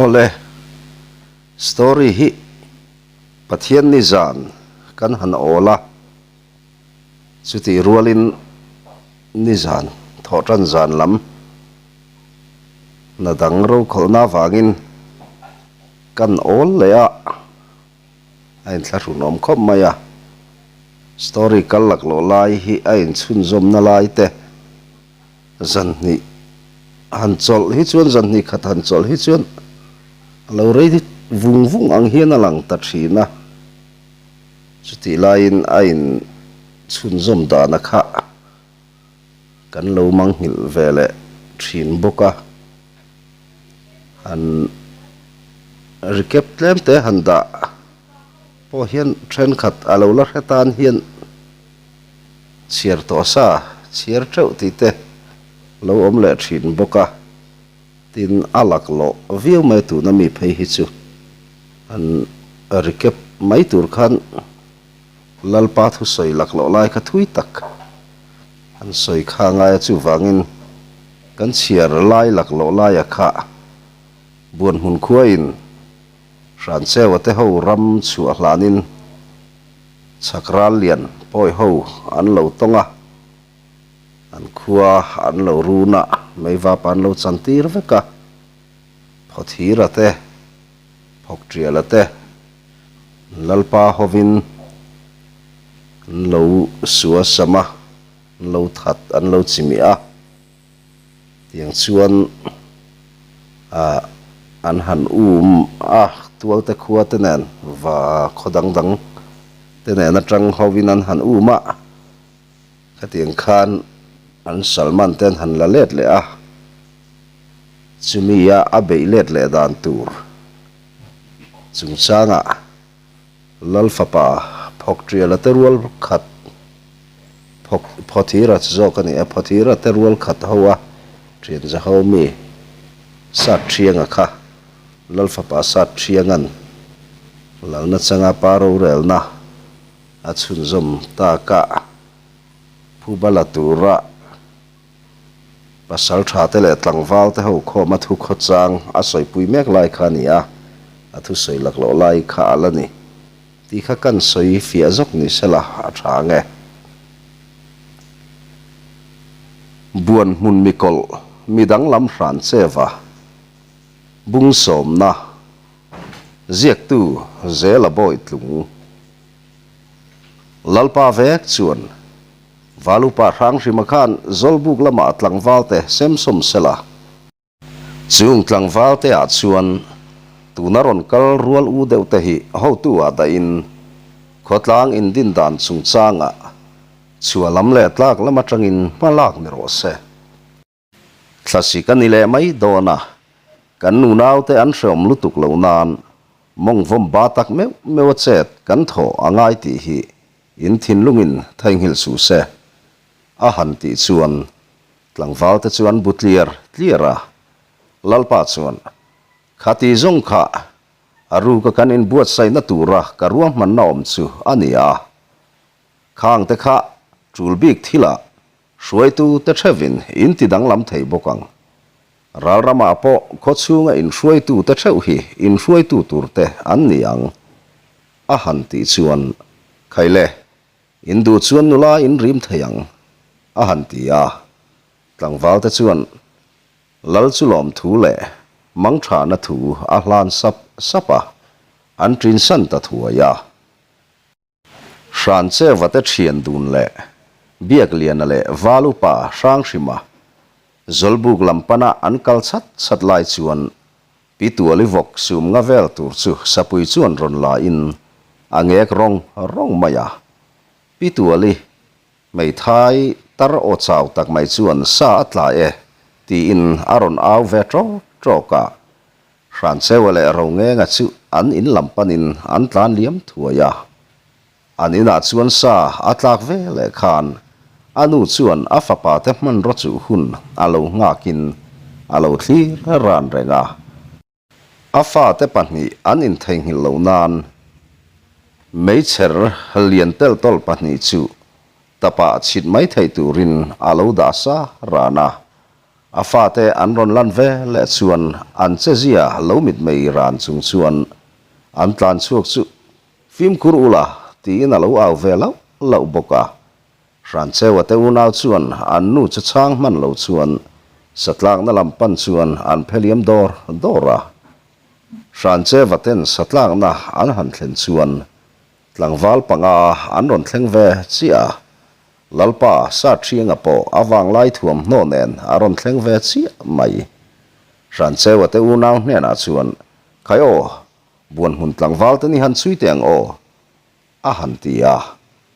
Awle, story hi Pathian ni zan kan han awl a, chutih rualin nizan thawhtan zan lam hna dang rokhawlhna avangin kan awl leh a, a inthlahrunawm khawp mai a. Story kal laklawh lai hi a inchhunzawmna lai te Zanhnih han chawlh hi chuan zanhnih khat han chawlh hi chuan a lo rei vung vung ang hian a lang ta thin a, chutih laiin a in chhunzawm dana kha kan lo manghilh ve leh thin bawk a, han recap tlem te han dah pawh hian thenkhat a lo la hre tan hian. Chhiar tawh sa, chhiar teuh tih te lo awm leh thin bawk a, tin a laklawh viau mai tuna mi phei hi chu an recap mai tur khan Lalpa thusawi laklawh lai kha thui tak an sawi kha ngai a, chuvangin kan chhiar lai laklawh laia kha Buanhmun khuain Hrancheua te ho ram chhuah hlanin Chhak ral lian pawi ho an lo tawng a, an khua an lo run a, meivapa an lo chan tir vek a, Phawthira te, Phawkṭiala te, Lalpa hovin an lo sua sam a, an lo that, an lo chimih a. Tiang chuan ah an han um a, tualte khua te nen va khaw dang dang te nen atang hovin an han um a, khatiang khan an Salman te an han la let leh a, chumi a a beih let leh dan tur chungchangah Lal fapa Phawkṭiala te rual khat Phawk Phawthira chu zawk a ni a, Phawthira te rual khat ho a ṭhian Zaho mi Satṭhianga kha Lal fapa Satṭhianga'n lalna changa pa rorelna a chhunzawm tak a, phuba la tura Pasal tha te leh tlangval te ho khawm a thu khawchang a sawipui mek lai kha a ni a, a thusawi laklawh lai kha a la ni tih kha kan sawi fiah zawk ni sela a tha ang e. Buan hmun mikawlh mi danglam hran cheva bung sawmna ziaktu Zela Bawitlung Lalpa vek chuan Valupa Hranghrima khan Zawlbuk lamah tlangvalte semsawm sela. Chung tlangvalte ah chuan tuna rawn kal rual u deuh te hi hotu ah dahin khawtlang indin dan chungchangah chhuah lam leh tlak lam atangin hma lak ni rawh se. Thlasi ka ni leh mai dawn a, kan nunaute an hreawm lutuk lo nan mawng vawm ba tak meuh meuh a chet kan thaw a ngai tih hi in thinlungin theihnghilh suh se a han tih chuan tlangvalte chu an bu tliar tliar a, Lalpa chuan Khati zawng kha a ruka kan inbuatsaihna tura ka ruahmanna awm chu a ni a, khangte kha tul bik thilah Hruaitu te theuhin in ti danglam thei bawk ang. Ral ramah pawh khaw chhunga in hruaitu te theuh hi in hruaitu tur te an ni ang. A han tih chuan, Khaile, in duh chuan nula in rim thei ang, a han ti a. Tlangval te chuan Lal chu lawmthu leh mangthana thu a hlan sap sap a, an ṭinsan ta thuai a. Hrancheva te thian dun leh Biakliana leh Valupa Hranghrima Zawlbuk lam pana an kal chhat chhat lai chuan Pi Tuali vawk sum nga vel tur chu sapui chuan rawn la in a ngek rawng rawng mai a. Pi Tuali hmeithai tar aw chau tak mai chuan sa a tla e tiin a rawn au ve ṭawk ṭawk a. Hrancheua leh Rongenga chu an in lam panin an tlan liam thuai a. An inah chuan sa a tlak ve leh khan a nu chuan a fapa te hmanraw chuh hun a lo nghakin a lo thlir ran reng a. A fate pahnih an intheihnghilh loh nan meichher lian telh tawlh pahnih chu tapah chhit mai theih turin a lo dah sa ran a. A fate an rawn lan ve leh chuan an chezia lo mitmei ran chung chuan an tlan chhuak chu fimkhur ula tiin a lo au ve lauh lauh bawk a. Hrancheua te unau chuan an nu chu chhang hman lo chuan satlakna lam pan chuan an pheliam dawr dawr a. Hrancheua ten satlakna an han thlen chuan tlangval panga an rawn thleng ve chiah a. Lalpa Sathianga pawh a vanglai thuamhnaw nen a rawn thleng ve chiah mai. Hrancheua te unau hnenah chuan, Khai aw, buanhmun tlangval te ni han chhui teh ang aw, a han ti a.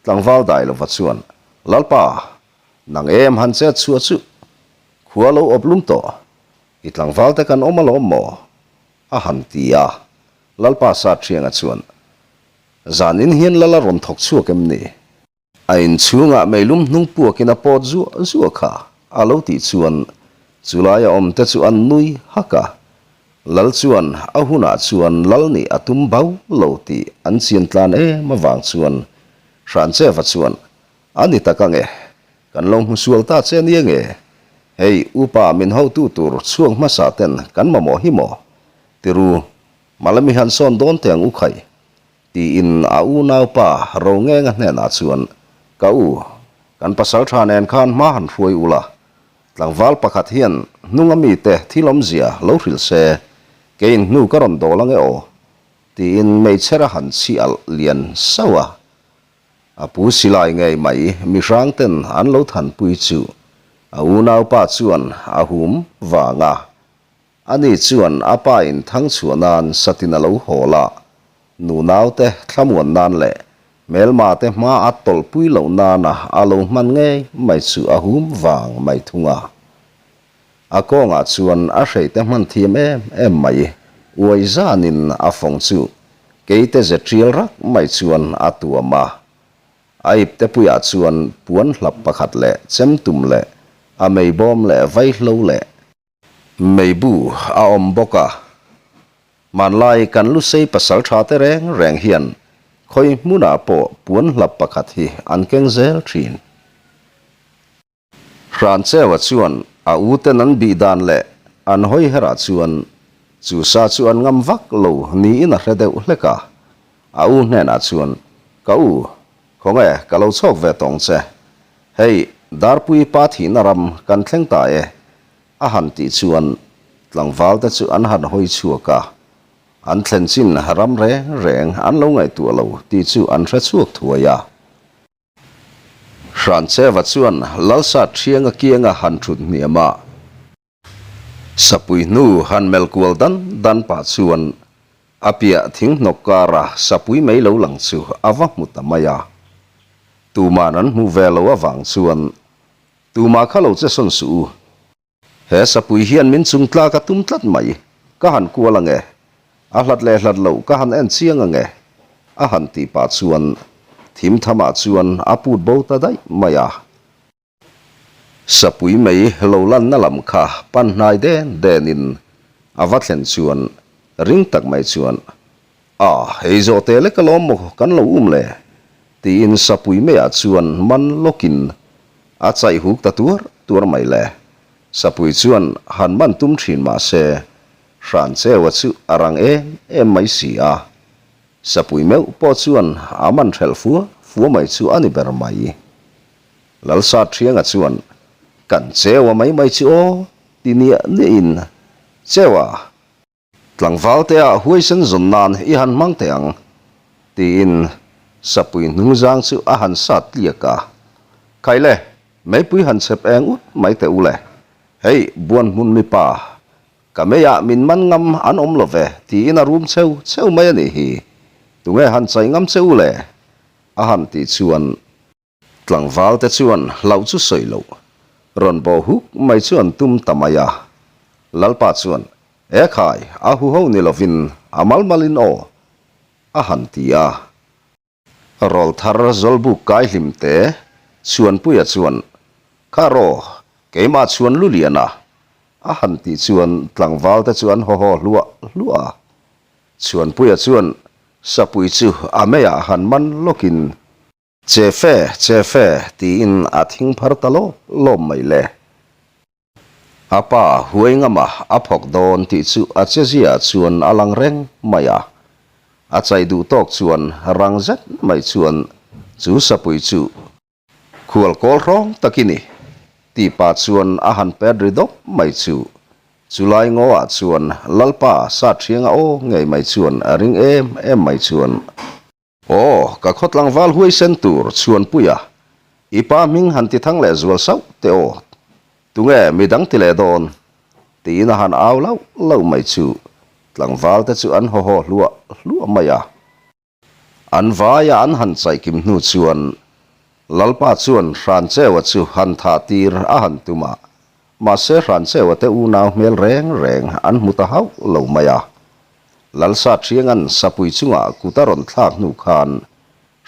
Tlangval dai lova chuan, Lalpa, nang em han chet chhuah chu? Khua lo awp lum tawh, i tlangval te kan awm alawm maw? a han ti a. Lalpa Sathianga chuan, Zanin hian lal a rawn thawk chhuak em ni? A inchhungah meilum hnung puakin a pawt zuah zuah kha a lo tih chuan chulaia awmte chu an nui hak a. Lal chuan a hunah chuan lal nih a tum bau lo tih an chian tlan em avang chuan Hrancheva chuan, A ni tak ange, kan lo hmu sual ta che nia nge? Hei upa min hotu tur chhuak hmasa ten kan mamawh hi maw? Tiru, Malami han sawn dawn teh ang u khai. Tiin a unaupa Rongenga hnenah chuan, Ka u, kan pasal tha nen khan hma han hruai ula, tlangval pakhat hian hnunga mite thil awmzia lo hrilh se, keiin hnu ka rawn dawl ange aw, tiin meichher a han chhi alh lian sauh a. A pu silai ngei mai mihrang ten an lo thanpui chu a unaupa chuan a hum vang a. Ani chuan a pa in thang chhuah nan satin a lo hawl a, nu naute thlamuan nan leh hmelma te hma a tawlhpui loh nana a lo hman ngei mai chu a hum vang mai thung a. A kawngah chuan a hreite hman thiam em em mai, uai zanin a fawng chu keite ze tial rak mai chuan a tuam a. A ipte puiah chuan puan hlap pakhat leh chemtum leh a meibawm leh vaihlo leh Meibu a awm bawk a, hmanlai kan Lusei pasal tha te reng reng hian khawi hmunah pawh puan hlap pakhat hi an keng zel thin. Hrancheua chuan a u ten an bih dan leh an hawi herah chuan chu sa chu an ngam vak lo niin a hre deuh hlek a, a u hnenah chuan, Ka u, khawnge ka lo chhawk ve tawng che, Hei, Darpui pa thihna ram kan thleng ta e, a han tih chuan tlangvalte chu an han hawi chhuak a, an thlen chin ram reng reng an lo ngaihtuah lo tih chu an hre chhuak thuai a. Hrancheva chuan Lalsat Thianga kianga han thut hniam a, Sapui hnu han melh kual dan dan pah chuan a piah thing hnawk kara sapui mai lo lang chu a va hmu ta mai a. Tuman an hmuh ve lo avang chuan tumah kha lo che sawn suh u. He sapui hian min chung tlak a tum tlat mai, ka han kual ange, a hlat leh hlat loh ka han en chiang ange, a han tih pah chuan thim thamah chuan a put bo ta daih mai a. Sapui mei lo lanna lam kha pan hnai den denin a va thlen chuan ring tak mai chuan, A, hei zawh te lek alawm maw kan lo um le? tiin sapui meiah chuan man lawkin a chaih huk ta tuar tuar mai le. Sapui chuan han man tum thin mah se, Hrancheua chu a rang em em mai si a. Sapui meuh pawh chuan a man hrelh fua fua mai chu a ni ber mai. Lalsat Thianga chuan, Kan Cheua mai mai chu aw, ti niah niahin, Cheua, tlangvaltea huaisen zawn nan i han hmang teh ang, tiin sapui hnungzang chu a han sat tliak a. Khai le, meipui han chhep eng ut mai teh u le, hei buanhmun mipa, ka meiah min man ngam an awm lo ve, tiin a rum cheu cheu mai a nih hi, tunge han chai ngam che u le? a han tih chuan, Tlangval te chuan hlauh chu sawi loh, rawn bawh huk mai chu an tum ta mai a. Lalpa chuan, E khai, a huho ni lovin a mal malin aw, a han ti a. Rawlthar Zawlbuk kai hlim te Chhuanpuia chuan, Kha raw, keimah chhuan lu lian a, a han tih chuan tlangval te chu an haw haw hluah hluah a. Chhuanpuia chuan sapui chu a meiah han man lawkin, Che fe, che fe, tiin a thing phar ta lawp lawp mai le. A pa huai ngama a phawk dawn tih chu a chezia chuan a lang reng mai a. A chai duh tawk chuan rang zet mai chuan chu sapui chu khual kawl hrawng tak i ni tih pah chuan a han pet ri dawp mai chu. Chulai ngawah chuan Lalpa Sathianga aw ngei mai chuan a ring em em mai chuan. Aw, ka khaw tlangval huaisen tur Chhuanpuia, i pa hming han ti thang leh zual sauh teh aw, tunge midang ti leh dawn? tiin a han au lauh lauh mai chu tlangval te chu an haw haw hluah hluah mai a. An vaia an han chaihkim hnu chuan Lalpa chuan Hrancheua chu han thah tir a han tum a, mahse Hrancheua te unau hmel reng reng an hmu ta hauh lo mai a. Lalsa Thianga'n sapui chungah kut a rawn thlak hnu khan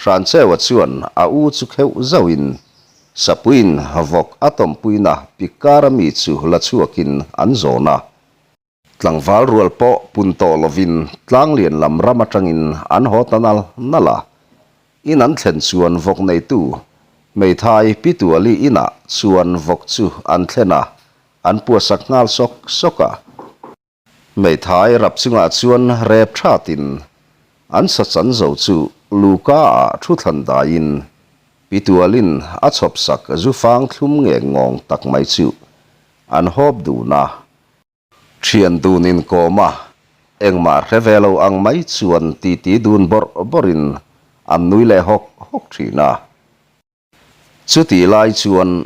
Hrancheua chuan a u chu kheuh zauhin sapuiin vawk a tawmpuina pik kara mi chu la chhuakin an zawn a. Tlangval rual pawh pun tawh lovin tlanglian lam ram atangin an haw ta nal nal a. In an thlen chuan vawk neitu hmeithai Pi Tuali inah chuan vawk chu an thlen a, an puahsak nghal sawk sawk a. Hmeithai rap chungah chuan rep thatin an sa chan zo chu Luka ah thu thlan daiin Pi Tualin a chhawp sak zu fang thlum ngek ngawng tak mai chu an hawp dun a. Thian dun inkawm a, engmah hre ve lo ang mai chuan titi dun bawrh bawrhin an nui leh hawk hawk thin a. Chutih lai chuan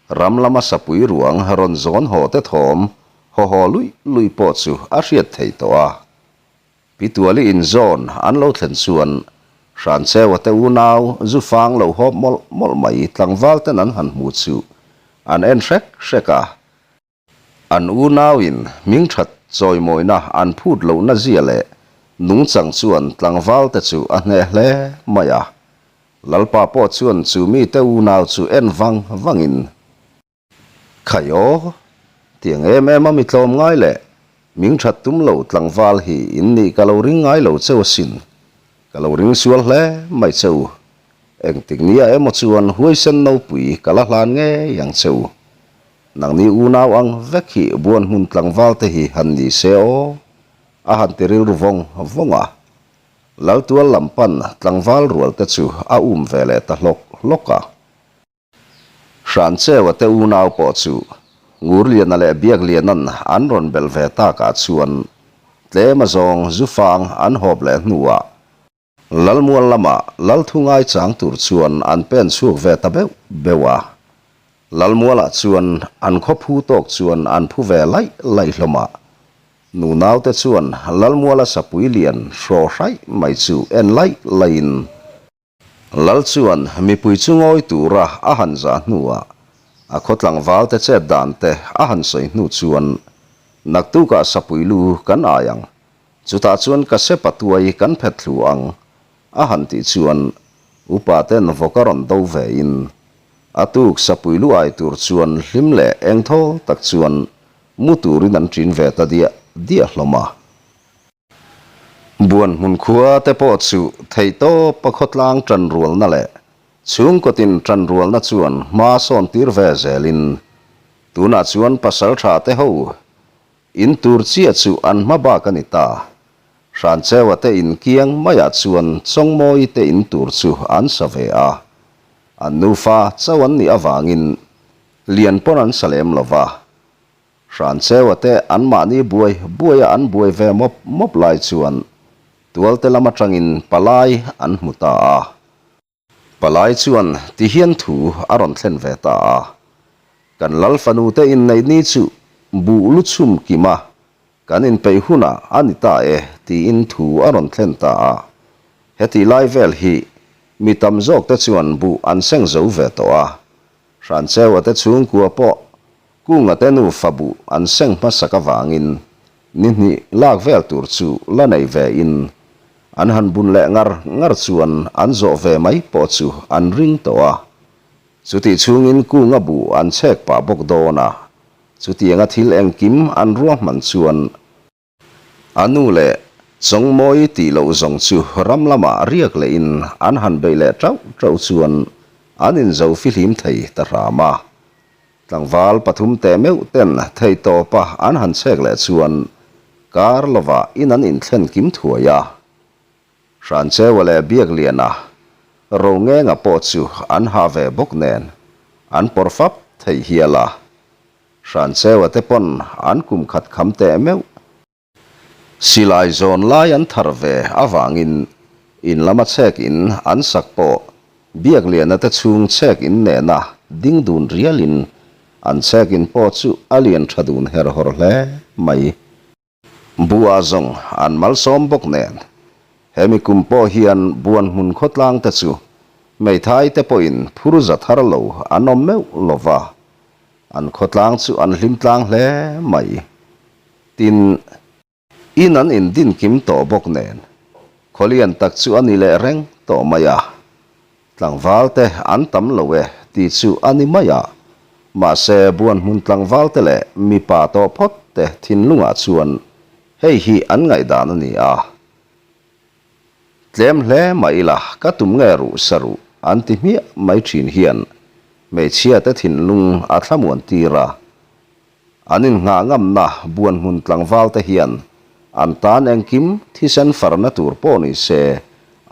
ram lama sapui ruang rawn zawn haw te thawm haw haw luih luih pawh chu a hriat thei tawh a. Pi Tuali inzawn an lo thlen chuan Hrancheua te unau zu fang lo hawp mawlh mawlh mai tlangval ten an han hmu chu an en hrek hrek a. An unauin hmingthat chawimawina an phut lohna zia leh nungchang chuan tlangvalte chu a hneh hle mai a. Lalpa pawh chuan chu mite unau chu en vang vangin, Khai aw, tiang em em a mi tlawm ngai leh hmingthat tum lo tlangval hi in nih ka lo ring ngai lo cheu asin, ka lo ring sual hle mai cheu. Engtik nia emaw chuan huaisen nopui ka la hlan ngei ang cheu. Nangni unau ang vek hi buan hmun tlangval te hi han ni se aw, a han ti rilru vawng vawng a. Laltual lam pan tlangval rual te chu a um ve leh ta hlawk hlawk a. Hrancheua te unau pawh chu Ngurliana leh Biakliana'n an rawn belh ve takah chuan tlem azawng zufang an hawp leh hnuah Lalmual lama Lalthu ngaichang tur chuan an pen chhuak ve ta beuh beuh a. Lalmualah chuan an khaw phu tawk chuan an phu ve laih laih hlawm a. Nunaute chuan Lalmuala sapui lian hraw hraih mai chu en laih laihin Lal chuan mipui chu ngawi tura a han zah hnuah a khaw tlangvalte chet dan te a han sawi hnu chuan naktukah sapui lu kan ai ang Chutah chuan ka se patuai kan phet thlu ang a han tih chuan upa ten vawk a rawn do ve in a tuk sapui lu ai tur chuan hlim leh engthawl tak chuan mu turin an ṭin ve ta diah diah hlawm a. Buan hmun khua te pawh chu theihtawpa khawtlang ṭanrualna leh chhungkaw tin ṭanrualna chuan hma sawn tir ve zelin tunah chuan pasalṭha te ho In tur chiah chu an hma bak a ni ta. Hrancheua te in kiang maiah chuan Chawngmawi te in tur chu an sa ve a. An nufa chauh an nih avangin lian pawn an sa lem lo va. Hrancheua te anmahni buai buaia an buai ve mawp mawp lai chuan tualte lam atangin palai an hmu ta a. Palai chuan ti hian thu a rawn thlen ve ta a, Kan lal fanu te inneih ni chu buh lu chhum kim a, kan inpeih hunah a ni ta e tiin thu a rawn thlen ta a. Hetih lai vel hi mi tam zawk te chuan buh an seng zo ve tawh a, Hrancheua te chhungkua pawh Kunga te nufa buh an seng hmasak avangin ni hnih lak vel tur chu la nei ve in an han bun leh ngar ngar chuan an zawh ve mai pawh chu an ring tawh a. Chutih chhungin Kunga buh an chhek pah bawk dawn a, chutianga thil engkim an ruahman chuan A nu leh Chawngmawi tih loh zawng chu ram lamah riak lehin an han beih leh tauh tauh chuan an inzo fihlim thei ta hram a. Tlangval pathum teh meuh ten theihtawpa an han chhek leh chuan kar lovah in an inthlen kim thuai a. Hrancheua leh Biakliana, Rongenga pawh chu an hah ve bawk nen an pawr fap thei hial a. Hrancheua te pawn an kum khat kham teh meuh. Silai zawn lai an thar ve avangin in lama chhek in an sak pawh Biakliana te chhung chhek in nena ding dun rialin an chhek in pawh chu a lian tha dun her hawr hle mai. Bua zawng an malsawm bawk nen, hemi kum pawh hian buan hmun khawtlang te chu hmeithai te pawhin phur za thar lo an awm meuh lo va, an khawtlang chu an hlim tlang hle mai. Tin, in an indin kim tawh bawk nen, khawlian tak chu a ni leh reng tawh mai a. Tlangval te an tam lo e tih chu a ni mai a, mahse buan hmun tlangval te leh mipa tawh phawt te thinlungah chuan hei hi an ngaihdan a ni a. Tlem hle mah ila ka tum nge ruh sa ruh an ti hmiah mai thin hian hmeichhia te thinlung a thlamuan tir a. An innghah ngamna buan hmun tlangval te hian an tan engkim thisen farna tur pawh ni se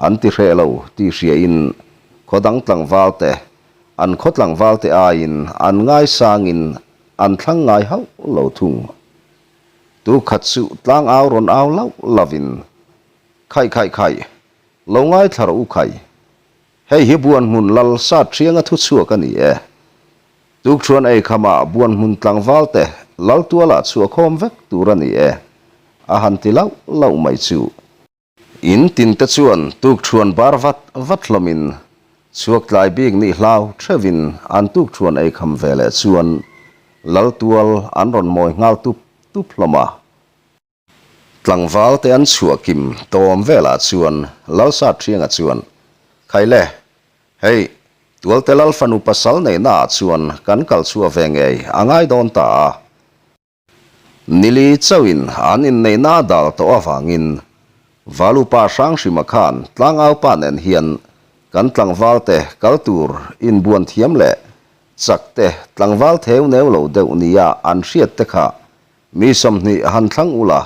an ti hreh lo tih hriain khaw dang tlangval te an khaw tlangval te aiin an ngaisangin an thlang ngai hauh lo thung. Tu khat chu tlangau rawn au lauh lovin, Khaih khaih khaih, lo ngaithla rawh u khai. Hei hi buan hmun lal sat thianga thu chhuak a ni e. Tukṭhuan ei khamah buan hmun tlangval te lal tualah chhuah khawm vek tur a ni e, a han ti lauh lauh mai chu. In tin te chuan tukṭhuan bar vat vat hlawmin chhuak tlai bik nih hlau theuhin an tukṭhuan ei kham ve leh chuan lal tual an rawn mawi nghal tup tup hlawm a. Tlangval te an chhuah kim tawm velah chuan Lalsat Thianga chuan, Khaile, hei, Tualte Lal fanu pasal neihna ah chuan kan kal chhuah ve ngei a ngai dawn ta a. Nili chauhin an inneihna a dal tawh avangin Valupa Hranghrima khan tlangaupa nen hian kan tlangval te kal tur inbuan thiam leh chak te tlangval theu neu lo deuh nia an hriat te kha Mi 20 han thlang ula,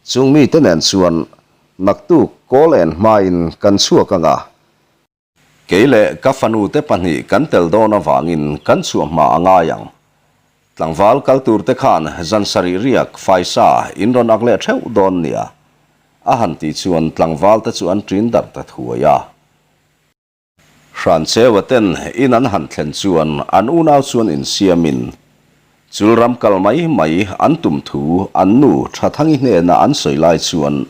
chung mite nen chuan naktuk kawl en hmain kan chhuak ang a. Kei leh ka fanute pahnih kan tel dawn avangin kan chhuah hma a ngai ang. Tlangval kal turte khan zan sarih riak faisa in rawn ak leh theuh dawn nia, a han tih chuan tlangvalte chu an ṭin darh ta thuai a. Hrancheua ten in an han thlen chuan an unau chuan insiamin chul ram kal mai mai an tum thu an nu Thathangi hnena an sawi lai chuan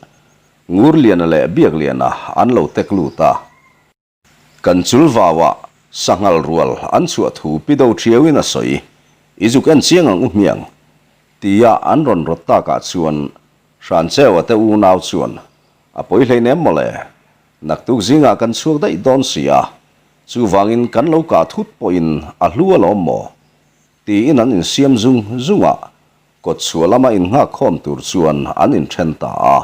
Ngurliana leh Biakliana an lo tek lut a. Kan chul vauah sanghal rual an chhuah thu pi do thiauin a sawi, I zuk en chiang ang u hmiang, tia an rawn rawt takah chuan Hrancheua te unau chuan a pawi hleinem mawle. Naktuk zingah kan chhuak daih dawn si a, chuvangin kan lo kah thut pawhin a hlu alawm maw? tiin an insiam zung zung a, kawtchhuah lama innghak khawm tur chuan an inthen ta a.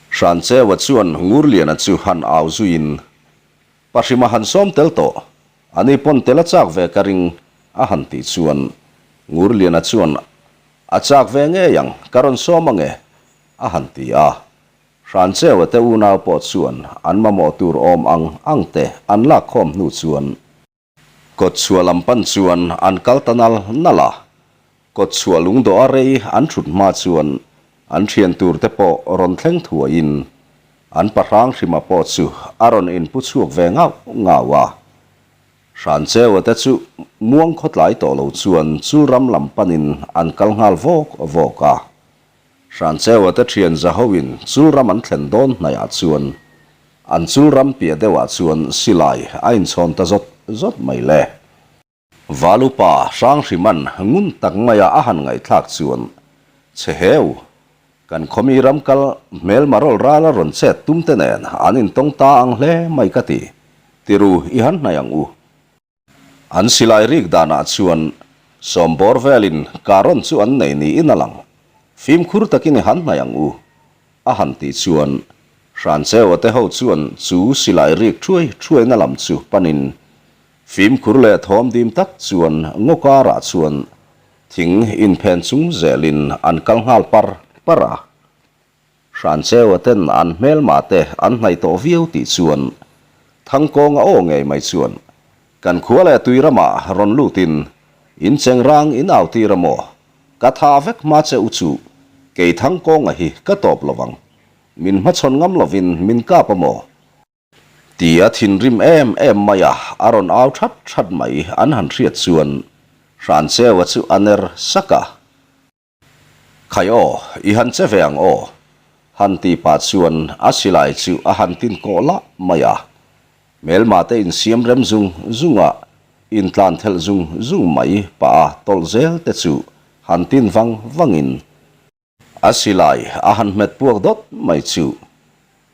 Hrancheua chuan Ngurliana chu han au zuiin, Pahrima han sawm tel tawh, ani pawn tel a chak ve ka ring, a han tih chuan Ngurliana chuan, A chak ve ngei ang, ka rawn sawm ange, a han ti a. Hrancheua te unau pawh chuan an mamawh tur awm ang ang te an lak khawm hnu chuan kawtchhuah lam pan chuan an kal ta nal nal a. Kawtchhuah lungdawh a rei an thut hma chuan an thian tur te pawh rawn thleng thuaiin an pahrang hrima pawh chu a rawn inpu chhuak ve ngauh ngauh a. Hrancheua te chu muang khawtlai tawh lo chuan chulram lam panin an kal nghal vawk vawk a. Hrancheua te thian Zahoin chulram an thlen dawn hnaihah chuan an chulram piah deuhah chuan silai a inchhawn ta zawt zawt mai le. Valupa Hranghriman ngun tak maia a han ngaihthlak chuan, Che heu, kan khawmi ram kal hmelma rawl rala rawn chet tum te nen an intawng ta ang hle mai ka ti, tiru i han hnaih ang u. An silai rik danah chuan sawmbawr velin karawn chu an nei niin a lang. Fimkhur takin i han hnaih ang u, a han tih chuan Hrancheua te ho chuan chu silai rik thuai thuaina lam chu panin. Fimkhur leh thawm dim tak chuan ngaw karah chuan thing inphen chung zelin an kal nghal par par a. Hrancheua ten an hmelma te an hnaih tawh viau tih chuan Thangkawnga aw ngei mai chuan kan khua leh tui ramah rawn lutin in chengrang in au tir a maw? Ka tha vek hma che u chu kei Thangkawnga hi ka tawp lo vang. Min hmachhawn ngam lovin min kap a maw? Ti a thinrim em em mai a, a rawn au that that mai an han hriat chuan Hrancheua chu a ner sak a. Khai aw, i han che ve ang aw, han ti pah chuan a silai chu a han tin kawh lah mai a. Hmelma te insiam rem zung zung a, intlan thelh zung zung mai pah a tawlh zel te chu han tin vang vangin A silai a han hmet puak dawt mai chu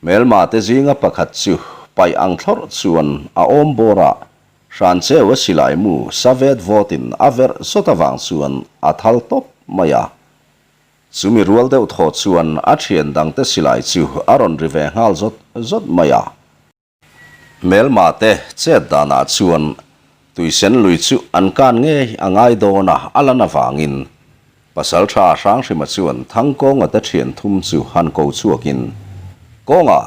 hmelma te zinga pakhat chu paih ang thlawrh chuan a awm bawr a, Hrancheu a silai mu sa vet vawtin a verh zawt avang chuan a thal tawp mai a. Chumi rual deuh thaw chuan a thian dangte silai chu a rawn ri ve nghal zawt zawt mai a. Hmelma te chet danah chuan Tuisen lui chu an kan ngei a ngai dawn a, a lan avangin Pasaltha Hranghrima chuan Thangkawnga te thian thum chu han ko chhuakin, Kawnga,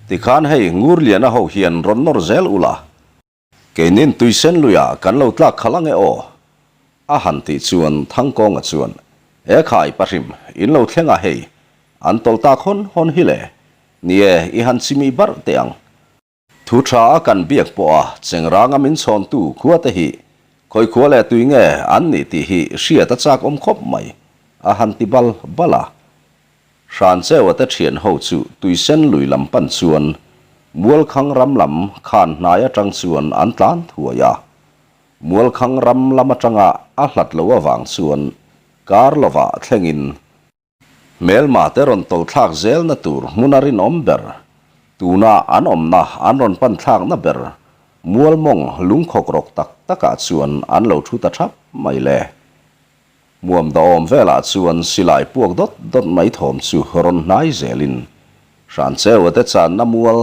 tikhan hei Ngurliana ho hian rawn nawr zel ula, keinin Tuisen luiah kan lo tlak khalh ange aw, a han tih chuan Thangkawnga chuan, E khai Pahrim, in lo thleng a hei, an tawlh tak hawn hawn hi le, Ni e, i han chimih barh teh ang. Thu tha a kan biak pawh a chengranga min chhawntu khua te hi khawi khua leh tui nge an nih tih hi hriat a chak awm khawp mai, a han ti bal bal a. Hrancheua te thian ho chu tuisen lui lam pan chuan Mualkhang ram lam khan hnai atang chuan an tlan thuai a. Mualkhang ram lam atanga a hlat lo avang chuan kar lovah thlengin Hmelma te rawn tawlhthlak zelna tur hmuna rinawm ber, tuna an awmna an rawn pan thlakna ber mualmawng lungkhawk rawk tak takah chuan an lo thu ta thap mai le. Hmuam dawhawm velah chuan silai puak dawt dawt mai thawm chu rawn hnai zelin Hrancheua te channa mual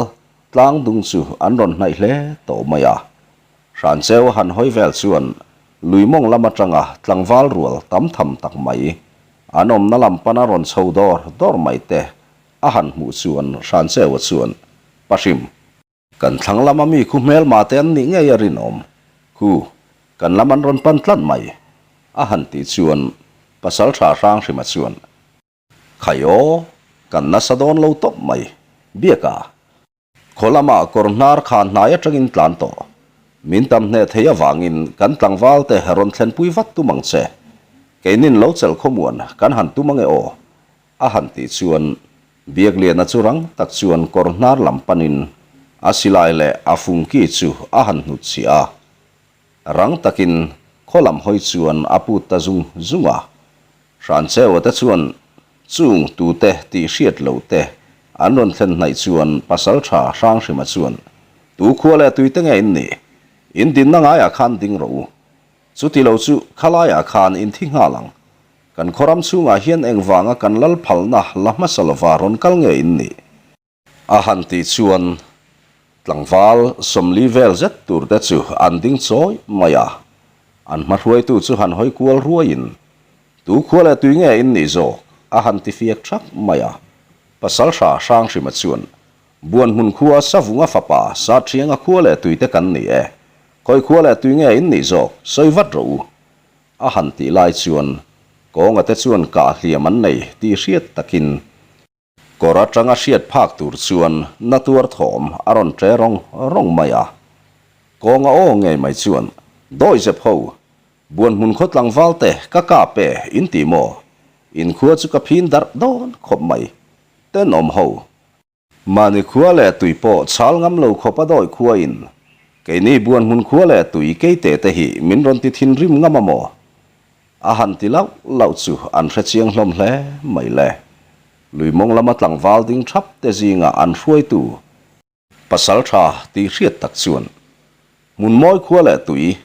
tlang dung chu an rawn hnaih hle tawh mai a. Hrancheua han hawi vel chuan lui mawng lam atanga tlangval rual tam tham tak mai An awmna lam pana rawn chho dawr dawr mai te a han hmuh chuan Hrancheua chuan, Pahrim, kan thlang lama mi khu hmelma te an nih ngei a rinawm, khu, kan lam an rawn pan tlat mai, a han tih chuan Pasaltha Hranghrima chuan, Khai aw, kan nasa dawn lo tawp mai, Biaka, Khaw lamah kawr hnar kha hnai atangin tlan tawh. Min tam hneh thei avangin kan tlangval te rawn thlenpui vat tum ang che. Keinin lo chelh khawmuan kan han tum ange aw? A han tih chuan Biakliana chu rang tak chuan kawr hnar lam panin a silai leh a fungki chu a han hnutchhiah a. Rang takin khaw lam hawi chuan a put ta zung zung a. Hrancheua te chuan chung tute tih hriat loh te an rawn thlen hnaih chuan Pasaltha Hranghrima chuan, Tu khua leh tuite nge in nih? In dinna ngaiah khan ding rawh u. Chuti lo chu khalaiah khan in thi nghal ang. Kan khaw ram chhungah hian engvanga kan lal phalna la hmasa lova rawn kal nge in nih? A han tih chuan tlangval 40 vel zet tur te chu an ding chawi mai a, an hmahruaitu chu han hawi kual ruaiin, Tu khua leh tui nge in nih zawk? a han ti fiak thak mai a. Pasalhra Hranghrima chuan, Buanhmun khua Savunga fapa Sathianga khua leh tui te kan ni e, khawi khua leh tui nge in nih zawk? Sawi vat rawh u. A han tih lai chuan kawnga te chuan kah hliam an nei tih hriat takin, Kawr atanga hriat phak tur chuan na tuar thawm a rawn ṭe rawng rawng mai a. Kawnga aw ngei mai chuan, Dawizep ho, Buanhmun khaw tlangval te ka kap e in ti maw? In khua chu ka phin darh dawn khawp mai. Tenawm ho. Mahni khua leh tui pawh chhal ngam lo khawp a dawi khua in keini Buanhmun khua leh tui keite te hi min rawn ti thinrim ngam a maw? A han ti lauh lauh chu an hre chiang hlawm hle mai le. Lui mawng lama tlangval ding thap te zingah an hruaitu pasal tha tih hriat tak chuan Hmunmawi khua leh tui,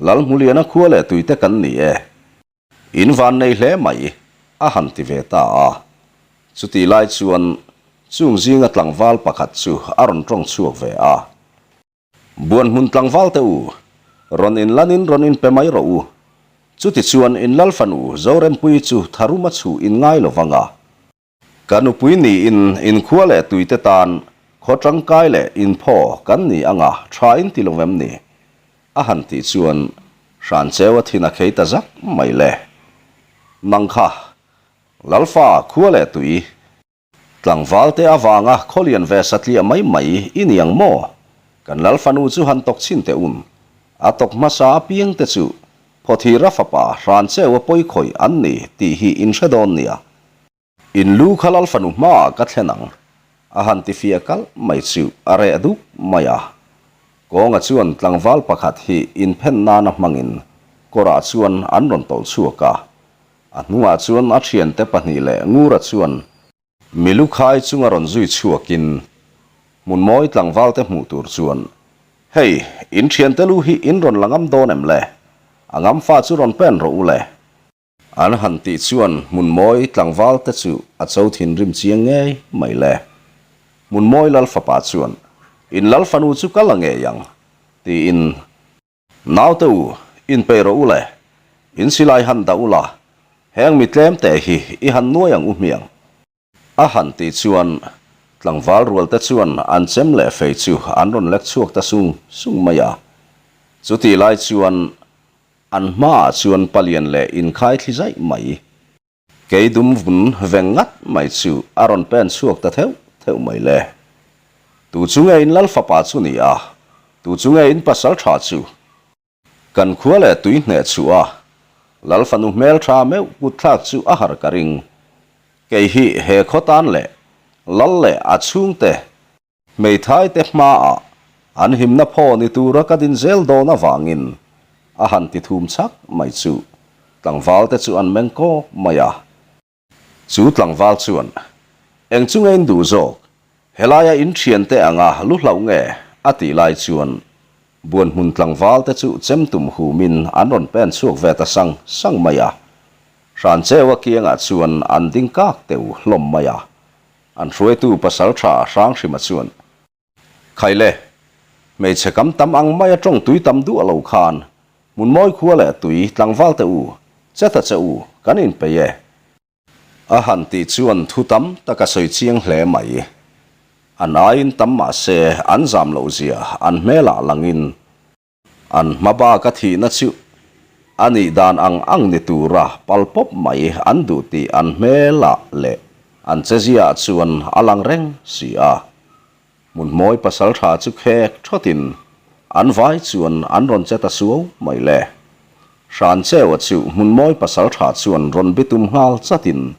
Lalhmuliana khua leh tui te kan ni e. In van nei hle mai, a han ti ve ta a. Chutih lai chuan chung zinga tlangval pakhat chu a rawn tawng chhuak ve a. Buanhmun tlangval te u! Rawn inlanin rawn inpe mai rawh u. Chutichuan in lal fanu Zorempuii chu tharuma chhuh in ngai lo vang a. Ka nupui niin in khua leh tuite tan khaw tangkai leh inphaw kan ni anga tha in ti lo vem ni? A han tih chuan Hrancheu a thin a khei ta zak mai le. Nang kha, Lalfa khua leh tui, tlangvalte avanga khaw lian ve satliah mai mai i ni ang maw? Kan Lalfanu chu han tawk chhin teh un. A tawk hmasa apiang te chu Phawthira fapa Hrancheu a pawi khawih an ni tih hi in hre dawn nia. In lu kha Lal fanu hmaah ka thlen ang, a han ti fiah kalh mai chu a reh duk mai a. Kawnga chuan tlangval pakhat hi inphen nana hmangin kawrah chuan an rawn tawlh chhuak a. A hnungah chuan a thiante pahnih leh Ngura chuan milu khai chunga rawn zui chhuakin Hmunmawi tlangvalte hmuh tur chuan, Hei, in thiante lu hi in rawn la ngam dawn em le? A ngam fa chu rawn pen rawh u le. An han tih chuan Hmunmawi tlangval te chu a cho thinrim chiang ngei mai le. Hmunmawi lal fapa chuan, In lal fanu chu ka la ngei ang, tiin, Naute u, inpeih rawh u le, in silai han dah u la, heng mi tlem te hi i han nuai ang u hmiang. A han tih chuan tlangval rual te chuan an chem leh fei chu an rawn lek chhuak ta sung sung mai a. Chutih lai chuan an hmaah chuan palian leh inkhai thli zaih mai. Kei dum vun veng ngat mai chu a rawn pen chhuak ta theuh theuh mai le. Tu chu nge in lal fapa chu ni a, tu chu nge in pasal tha chu? Kan khua leh tui hneh chhuah a, Lal fanu hmel tha meuh kut thlak chu a har ka ring. Kei hi he khaw tan leh Lal leh a chhungte, hmeithai te hmaah an himna phaw ni tura ka din zel dawn avangin a han ti thum chak mai chu tlangval te chu an meng kawk mai a. Chu tlangval chuan, Eng chu nge in duh zawk? Helaia in thiante anga lu hlauh nge? a tih lai chuan Buanhmun tlangval te chu chem tum humin an rawn pen chhuak ve ta sang sang mai a. Hrancheua kiangah chuan an ding kak teu hlawm mai a. An hruaitu pasaltha Hranghrima chuan, Khaile, hmeichhe kam tam ang maia tawng tui tam duah lo khan Hmunmawi khua leh tui tlangval te u, che ta che u, kan inpeih e. A han tih chuan thu tam tak a sawi chiang hle mai. An aiin tam mah se an zam loh zia an hmelah langin An hma bak a thihna chu a nih dan ang ang ni tura pal pawp mai an duh tih an hmelah leh an cheziaah chuan a lang reng si a. Hmunhmawi pasal tha chu khek thawtin an vai chuan an rawn che ta suau mai le. Hrancheua chu Hmunhmawi pasal tha chuan rawn bitum nghal chatin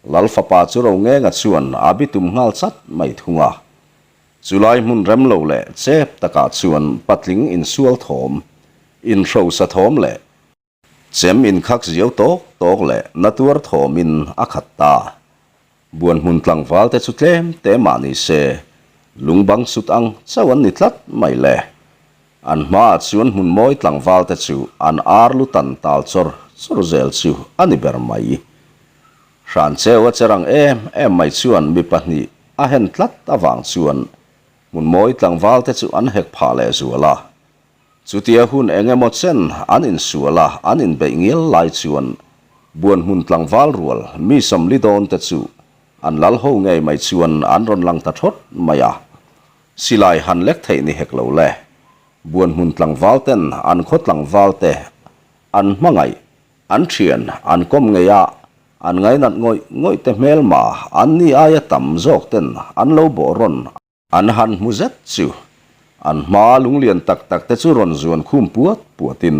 Lal fapa chu Rongenga chuan a bitum nghal chat mai thung a. Chulai hmun rem lo leh chep takah chuan patling insual thawm, inhrosa thawm leh chem inkhak ziau tawk tawk leh na tuar thawmin a khat ta. Buan hmun tlangval te chu tlem te mah ni se, lungbang sut ang chauh an ni tlat mai le. An hmaah chuan hmun mawi tlangval te chu an ar lu tan tal chawr chawr zel chu a ni ber mai. Hrancheu a che rang em em mai chuan mi pahnih a hen tlat avang chuan Hmunmawi tlangval te chu an hek phah leh zual a. Chutia hun eng emaw chen an insual a an inbeih ngial lai chuan Buanhmun tlangval rual mi sawmli dawn te chu an lal ho ngei mai chuan an rawn lang ta thawt mai a. Silai han lek theih ni hek lo le. Buanhmun tlangval ten an khaw tlangval te an hmangaih An thian, an kawm ngei a, an ngainat ngawih ngawih te hmelma an ni aia tam zawk ten an lo bawh rawn an han hmu zet chu an hma lunglian tak tak te chu rawn zuan khum puat puat in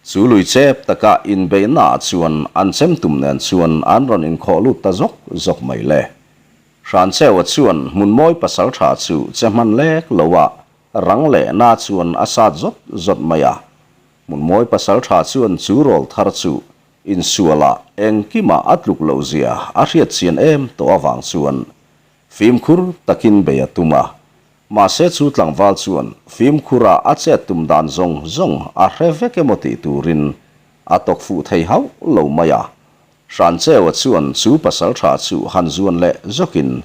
chu lui chep taka inbeihna ah chuan an chem tum nen chuan an rawn inkhawh lut ta zawk zawk mai le. Hrancheua chuan Hmunmawi pasaltha chu che hman lek lo a rang leh na chuan a sat zawt zawt mai a. Hmunmawi pasal tha chuan chu rawl thar chu insualah engkimah a tluk loh zia a hriat chian em tawh avang chuan fimkhur takin bei a tum a. Mahse chu tlangval chuan fimkhura a chet tum dan zawng zawng a hre vek emaw tih turin a tawk fuh thei hauh lo mai a. Hrancheua chuan chu pasal tha chu han zuan leh zawkin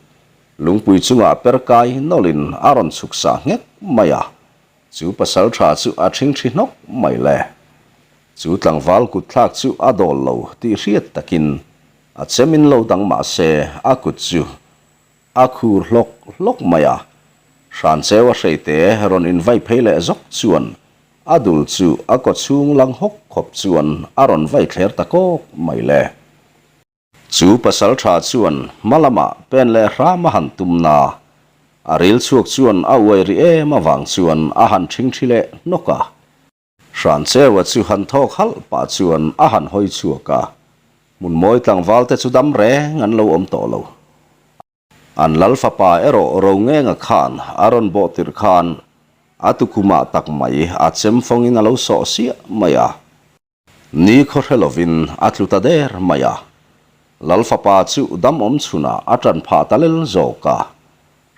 lungpui chungah per kai nawlhin a rawn chhuk sah nghek mai a. Chu pasalṭha chu a ṭhingṭhi hnawk mai le. Chu tlangval kutthlak chu a dawl lo tih hriat takin a chemin lo dang mah se a kut chu a khur hlawk hlawk mai a. Hrancheu a hreite rawn invai phei leh zawk chuan a dul chu a kawchhung lang hawk khawp chuan a rawn vai thler ta kawk mai le. Chu pasalṭha chuan hma lamah pen leh hram a han tum na, a ril chhuak chuan a uai ri em avang chuan a han ṭhingṭhi leh hnawk a. Hrancheua chu han thawk halh pah chuan a han hawi chhuak a, hmunmawi tlangval te chu dam reng an lo awm tawh lo. An lal fapa erawh Rongenga khan a rawn bawh tirh khan a tukhumah tak mai a chem fawngin a lo sawh siah mai a. Ni khaw hre lovin a tlu ta der mai a. Lal fapa chu dam awm chhunah a ṭan phah ta lel zawk a.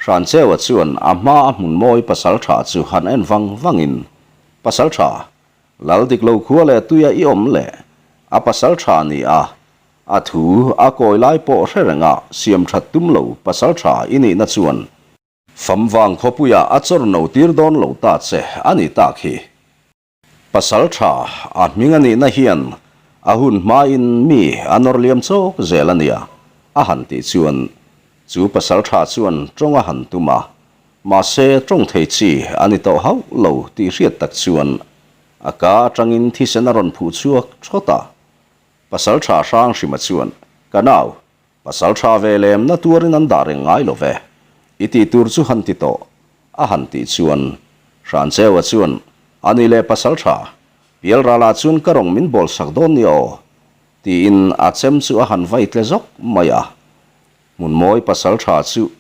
Hrancheua chuan a hma a hmun mawi pasalṭha chu han en vang vangin, Pasalṭha, lal dik lo khua leh tuia i awm leh a pasalṭha ni a, A thu a kawi lai pawh hre renga siam that tum lo pasaltha i nihna chuan Famvang khawpuiah a chawr no tir dawn lo ta che a ni tak hi. Pasaltha a hming a nihna hian a hun hmain mi a nawr liam chawk zel a nia a han tih chuan chu pasaltha chuan tawng a han tum a, mahse tawng thei chi a ni tawh hauh lo tih hriat tak chuan a ka atangin thisen a rawn phuh chhuak thawt a. Pasalṭha Hranghrima chuan, Ka nau, pasalṭha ve lem na tuarin an dah reng ngai lo ve. I tih tur chu han ti tawh, a han tih chuan. Hrancheua chuan, A ni leh pasalṭha, Pialralah chuan ka rawng min bawl sak dawn nia aw, tiin a chem chu a han vai tle zawk mai a. Hmunmawi pasalṭha chu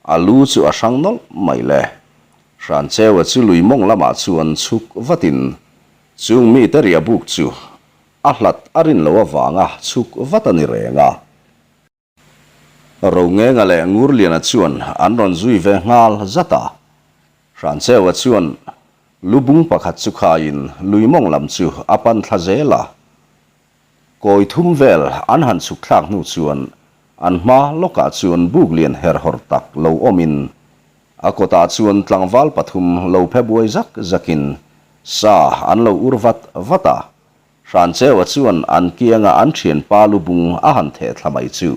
A lu chu a hrang nawlh mai le. Hrancheua chu lui mawng lamah chuan chhuk vatin chung mite riah buk chu a hlat a rin loh avanga chhuk vat a ni reng a. Rongenga leh Ngurliana chuan an rawn zui ve nghal zat a. Hrancheua chuan lu bung pakhat chu khaiin lui mawng lam chu a pan thla zel a. Kawi thum vel an han chhuk thlak hnu chuan an hma lawkah chuan buk lian her hawr tak lo awmin a kawtah chuan tlangval pathum lo phe buai zak zakin sa an lo ur vat vat a. Hrancheua chuan an kianga an thianpa lubung a han theh thla mai chu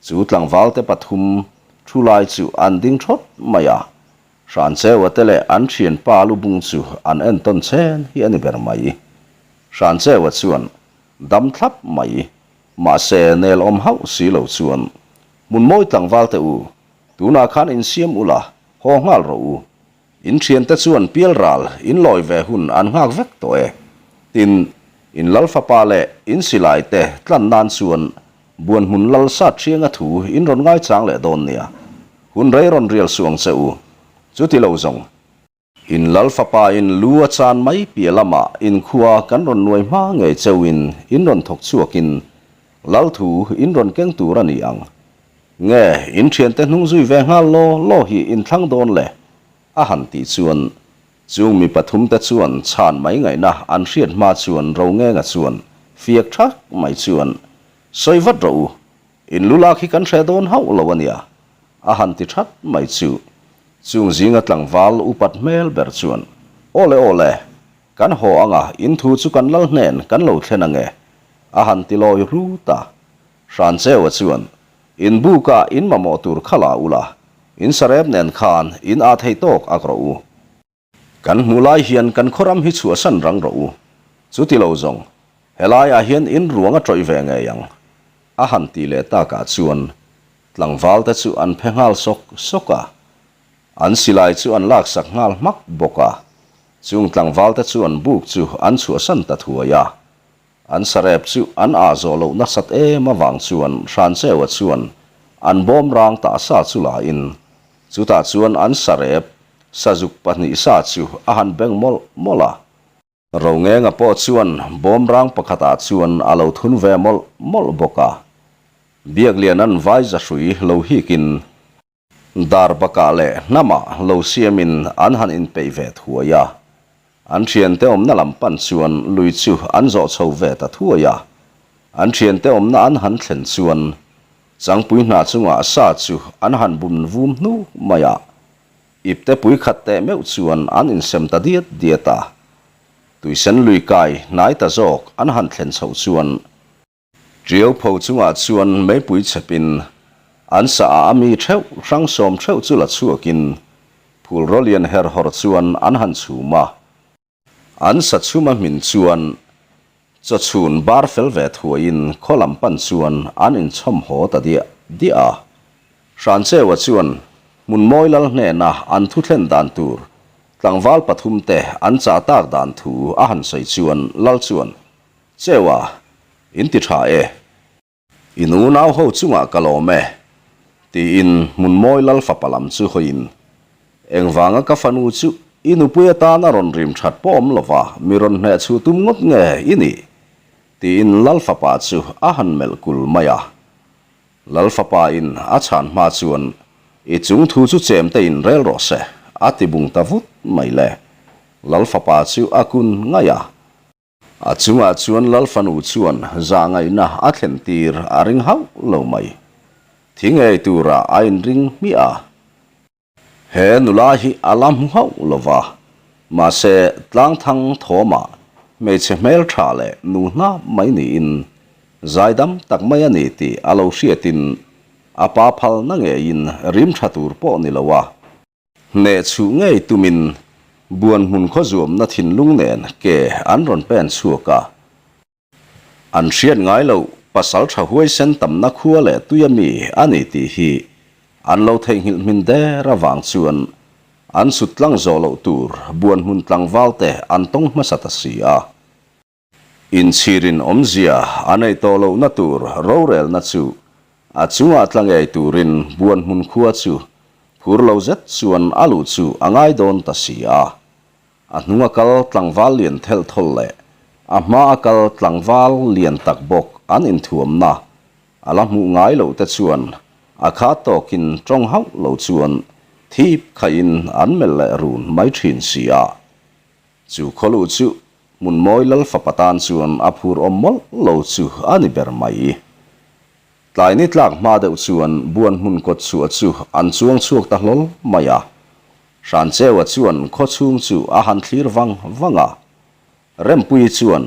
chu tlangvalte pathum thu lai chu an ding thawt mai a. Hrancheua te leh an thianpa lubung chu an entawn chen hi a ni ber mai. Hrancheua chuan dam thlap mai, mahse nel awm hauh si lo chuan, Hmun mawi tlangval teh u, tunah khan insiam ula, haw nghal rawh u. In thiante chuan pialral in lawi ve hun an nghak vek tawh e. Tin, in lal fapa leh in silai te tlan nan chuan buanhmun lal sat thianga thu in rawn ngaichang leh dawn nia. Hun rei rawn rial suh ang che u. Chuti lo zawng. In lal fapa in lu a chan mai piah lamah in khua kan rawn nuai hma ngei cheu in in rawn thawk chhuak in lal thu in rawn keng tur a ni ang. Nge in thiante hnung zui ve nghal law law hi in thlang dawn le? A han tih chuan chung mi pathum te chuan chhan mai ngaihna an hriat hma chuan Rongenga chuan fiak thak mai chuan sawi vat rawh u, in lu lak hi kan hre dawn hauh lo a nia a han ti that mai chu. Chung zinga tlangval upat hmel ber chuan, Awle awle, kan haw anga in thu chu kan lal hnen kan lo thlen ange, a han ti lawi rut a. Hrancheua chuan, In buka in mamawh tur kha la ula, in sarep nen khan in ah thei tawk ak rawh u. Kan hmuh lai hian kan khawram hi chhuahsan rang rawh u. Chuti lo zawng, helaiah hian in ruang a tawih ve ngei ang, a han tih leh takah chuan tlangval te chu an phe nghal sawk sawk a. An silai chu an laksak nghal hmak bawk a. Chung tlangval te chuan buk chu an chhuahsan ta thuai a. An sarep chu an ah zawh loh nasat em avang chuan Hrancheua chuan an bawm rang tah sa chu la in, chutah chuan an sarep sazuk pahnih sa chu a han beng mawlh mawlh a. Rongenga pawh chuan bawm rang pakhatah chuan a lo thun ve mawlh mawlh bawk a. Biakliana'n vai zahrui lo hikin Dar bakah leh hnamah lo siamin an han inpeih ve thuai a. An thiante awmna lam pan chuan lui chu an zawh chho ve ta thuai a. An thiante awmna an han thlen chuan Changpui hna chungah sa chu an han bum vum hnuk mai a. Ipte pui khat teh meuh chuan an insem ta diat diat a. Tuisen lui kai hnai ta zawk an han thlen chhoh chuan Tiau pho chungah chuan meipui chhepin an sa ah a mi theuh hrang sawm theuh chu la chhuakin phul rawlian her hawr chuan an han chhum a. An sa chhum a hmin chuan chawchhun bar fel ve thuaiin khaw lam pan chuan an inchhawm haw ta diah diah a. Hrancheua chuan Hmunmawi lal hnena an thuthlen dan tur tlangval pathumte an chah tak dan thu a han sawi chuan lal chuan Cheua, in ti tha e. I nunau ho chungah ka lawm e, tiin Hmunmawi lal fapa lam chu hawiin, Engvanga ka fanu chu i nupui atan a rawn rim that pawh awm lova mi rawn hneh chhuh tum ngawt nge i nih? tiin lal fapa chu a han melh kul mai a. Lal fapa in a chhan hma chuan, I chung thu chu chem te in rel rawh se, a ti bung ta vut mai le. Lal fapa chu a kun ngaih a. A chungah chuan Lal fanu chuan zahngaihna a thlen tir a ring hauh lo mai. Thi ngei turah a inring hmiah a. He nula hi a la hmu hauh lo va, mahse tlangthang thawmah hmeichhe hmel tha leh nu hnap mai niin zaidam tak mai a ni tih a lo hriatin a pa phalna ngeiin rim tha tur pawh ni lo a Hneh chhuh ngei tumin buan hmun khaw zuamna thinlung nen ke an rawn pen chhuak a. An hriat ngai loh pasal tha huaisen tamna khua leh tuia mi a ni tih hi an lo theihnghilh hmin der avang chuan an sut tlang zawh loh tur buan hmun tlangval te an tawng hmasa ta si a. Inchhirin awmzia a neih tawh lohna tur rorelna chu a chungah tla ngei turin buan hmun khua chu phur lo zet chuan a luh chu a ngai dawn ta si a. A hnunga kal tlangval lian thelh thawl leh a hma a kal tlangval lian tak bawk an inthuamna a la hmuh ngai loh te chuan a kha tawkin tawng hauh lo chuan thip khaihin an melh leh run mai thin si a. Chu khawluh chu Hmunmawi lal fapa tan chuan a phur awm mawlh lo chu a ni ber mai. Tlai ni tlak hma deuh chuan buan hmun kawt chhuah chu an chuang chhuak ta hlawl mai a. Hrancheua chuan khaw chhung chu a han thlir vang vang a. Rempuii chuan,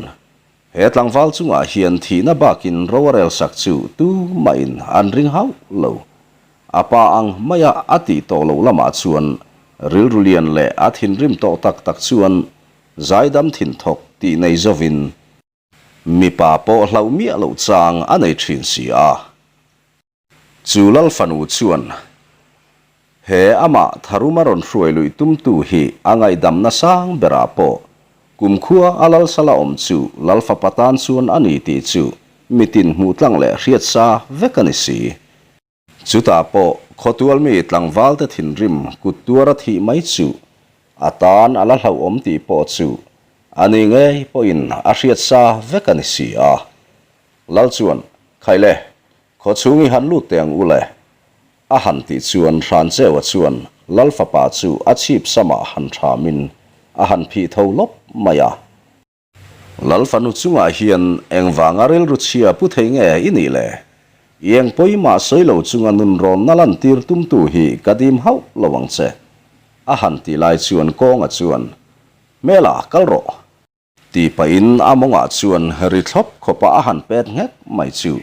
He tlangval chungah hian thihna bakin ro a relsak chu tu mahin an ring hauh lo. A pa ang maia a tih tawh loh lamah chuan rilru lian leh a thinrim tawh tak tak chuan Zaidam thin thawk tih nei zovin mipa pawh hlauh miah loh chang a nei thin si a. Chu Lal fanu chuan he amah tharuma rawn hruai luih tumtu hi a ngaihdamna sang berah pawh kumkhua a lalsala awm chu Lal fapa tan chuan a ni tih chu mitin hmuh tlang leh hriat sa vek a ni si. Chutah pawh khawtual mi tlangvalte thinrim kut tuara thih mai chu a tan a la hlauhawm tih pawh chu a ni ngei pawhin a hriat sa vek a ni si a. Lal chuan, Khaile, khaw chhung i han lut teh ang u le. A han tih chuan Hrancheua chuan Lal fapa chu a chhip samah han thamin a han phih tho lawp mai a. Lal fanu chungah hian engvanga rilru chhia pu thei nge i nih le? I eng pawimah sawi lo chunga nunrawnna lantir tumtu hi ka dim hauh lo ang che. A han tih lai chuan kawnga chuan, Hmela, kal rawh! Tih pahin a mawngah chuan ri thlawp khawpa a han pet nghek mai chu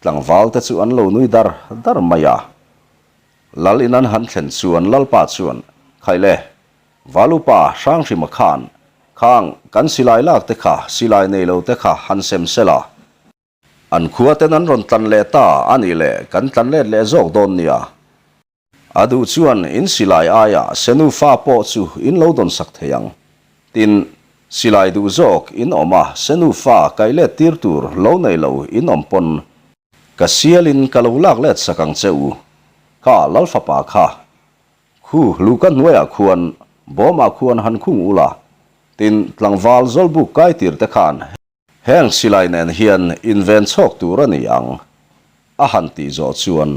tlangvalte chu an lo nui dar dar mai a. Lal in an han thlen chuan Lalpa chuan, Khaile, Valupa Hranghrima khan, Khang, kan silai lak te kha, silai nei lo te kha han sem sel a. An khua ten an rawn tlan leh ta a nih leh kan tlan let leh zawk dawn nia. A duh chuan in silai aiah senu fa pawh chu in lo dawn sak thei ang. Tin, silai duh zawk in awm a, senu fa kaih let tir tur lo nei lo in awm pawn ka sialin ka lo lak let sak ang che u. Kha Lalfapa kha Khu luhka hnuaiah khuan bawmah khuan han khung ula, tin tlangval zawlbuk kai tir te khan heng silai nen hian inven chhawk tur a ni ang a han tih zawh chuan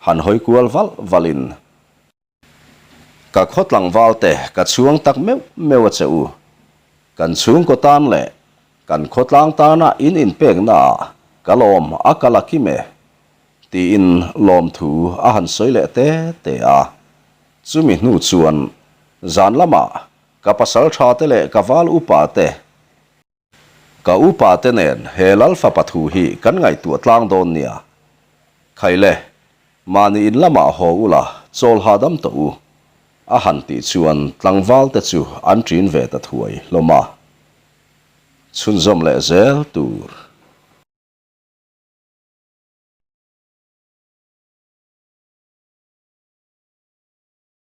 han hawi kual valh valhin ka khaw tlangval te ka chhuang tak meuh meuh a che u, kan chhungkaw tan leh kan khawtlang tana in inpekna ah ka lawm a ka la kim e. Tiin lawmthu a han sawi leh te te a. Chumi hnu chuan zan lamah ka pasaltha te leh ka val upa te, ka upa te nen he lal fapa thu hi kan ngaihtuah tlang dawn nia. Khaile, mahni in lamah haw ula chawl hahdam tawh u, a han tih chuan tlangval te chu an ṭin ve ta thuai hlawm a. Chhunzawm leh zel tur.